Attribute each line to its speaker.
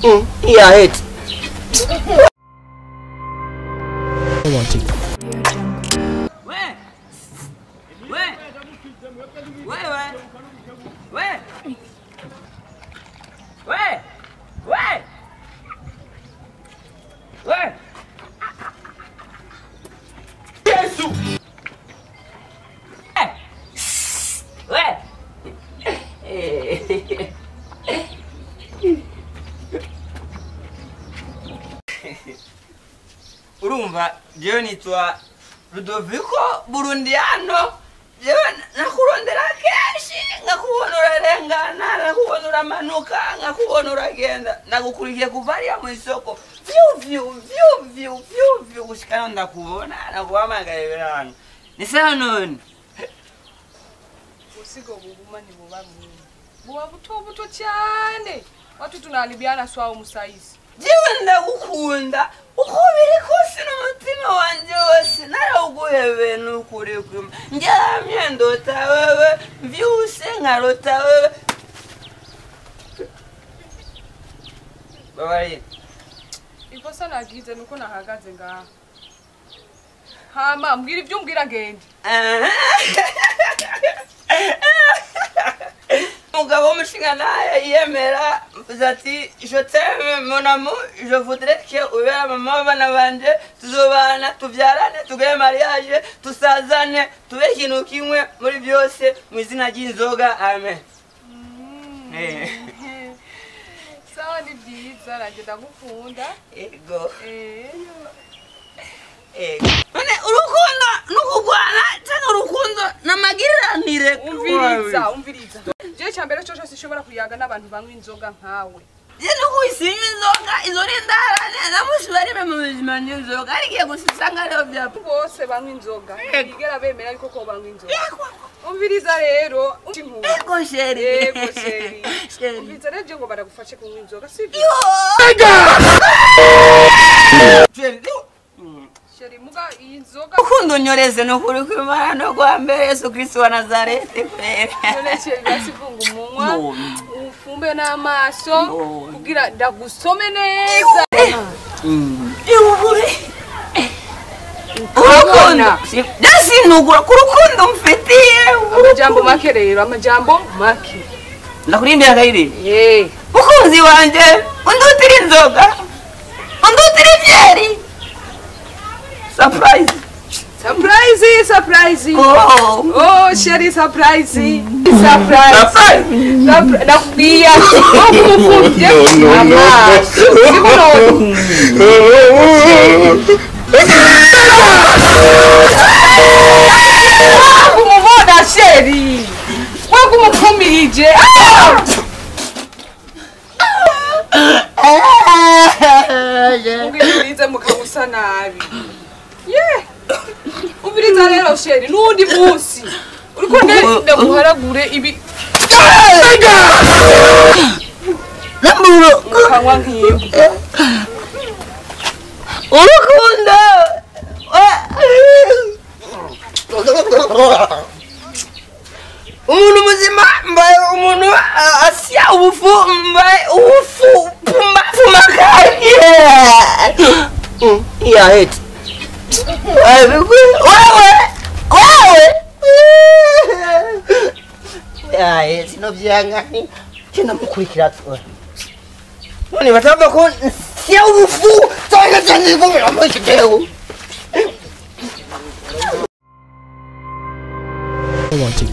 Speaker 1: Yeah, hit.
Speaker 2: We.
Speaker 3: Yesu.
Speaker 2: We. Urumva jewe nitwa Rudoviko Burundiano. Jewe nakurondera kenshi nkakubona urarengana, nakubona uramanuka, nkakubona uragenda, nagukurikiye kuva hariya mw'isoko vyu vyu vyu vyu vyu vyu gushika ndakubona, naguhamagaye biranga. Ni sawa none?
Speaker 4: Usigo buguma ntibuba bunini, buba buto buto cyane. Watu tunaharibiana swawo musaizi.
Speaker 2: Jewe ndagukunda uko biri kose n'umutima wanje wose narawuguhebeye n'ukuri kwima. Ndyamye ndota wewe, mvyuse nkarota wewe. Babarira.
Speaker 4: Ikosa nagize nuko nahagaze ngaha. Hama mbwira ibyo umbwira ngende.
Speaker 2: Umugabo w'umushinga naye yemera mvuze ati je t'aime mon amour, je voudrais que ube mama w'abana banje, tuzobana, tuvyarane, tugire mariage, tusazane, tube ikintu kimwe muri byose mu izina ry'inzoga, amen.
Speaker 4: Sawa ni byiza nanjye ndagukunda.
Speaker 2: Ego. Ego. None urukundo n'ukugwana cyangwa urukundo n'amagiriranire?
Speaker 4: Umviriza, umviriza. Je cyambere cyo cyose ishobora kuyaga n'abantu banywa inzoga nkawe.
Speaker 2: Je no kuyisinywa inzoga izo ni ndarane namushibari mu buzima n'inzoga arigiye gusanga rero bya
Speaker 4: bose banywa inzoga. Bigera bemera ariko ko banywa inzoga. Umviriza rero
Speaker 2: Ego chéri.
Speaker 4: Ego chéri. Umviriza rero je ngo baragufashe kunywa inzoga sivyo?
Speaker 2: Chéri.
Speaker 4: Chéri muga inzoga
Speaker 2: urukundo nyoreze no kuri kw'Imana no kwa mbere Yesu Kristo wa Nazareti kwere.
Speaker 4: None chéri basifunga umunwa ufumbe n'amaso kugira ndagusome neza.
Speaker 2: Urukundo ndasinugura ku rukundo mfitiye.
Speaker 4: Amajambo make rero, amajambo make.
Speaker 2: Ndakurimbira akaririmbo.
Speaker 4: Eh.
Speaker 2: Mukunzi wanje undutira inzoga, undutira ivyeri. Surprise.
Speaker 4: Surprise, surprise.
Speaker 2: Oh,
Speaker 4: oh, chérie, surprise. Surprise.
Speaker 2: Surprise.
Speaker 4: Nakubwiye
Speaker 3: No, no, no.
Speaker 4: Kumubona chérie. Wagumukumirije. Ubwirize mukamusa nabi. Yeah. Umviriza rero chérie n'undi munsi uriko ndaguharagure ibi
Speaker 2: Namburo
Speaker 4: mukanywa nk'iyo.
Speaker 2: Urukundo. Umuntu muzima mbaye umuntu asya ubufu mbaye ubufu puma puma kaki. Yeah, hit. Wewe wewe yaye sinovyanga kina mukurikira twe none batava ko nsya ubufu cyangwa cyangwa ngo amashideho.
Speaker 5: Wanting.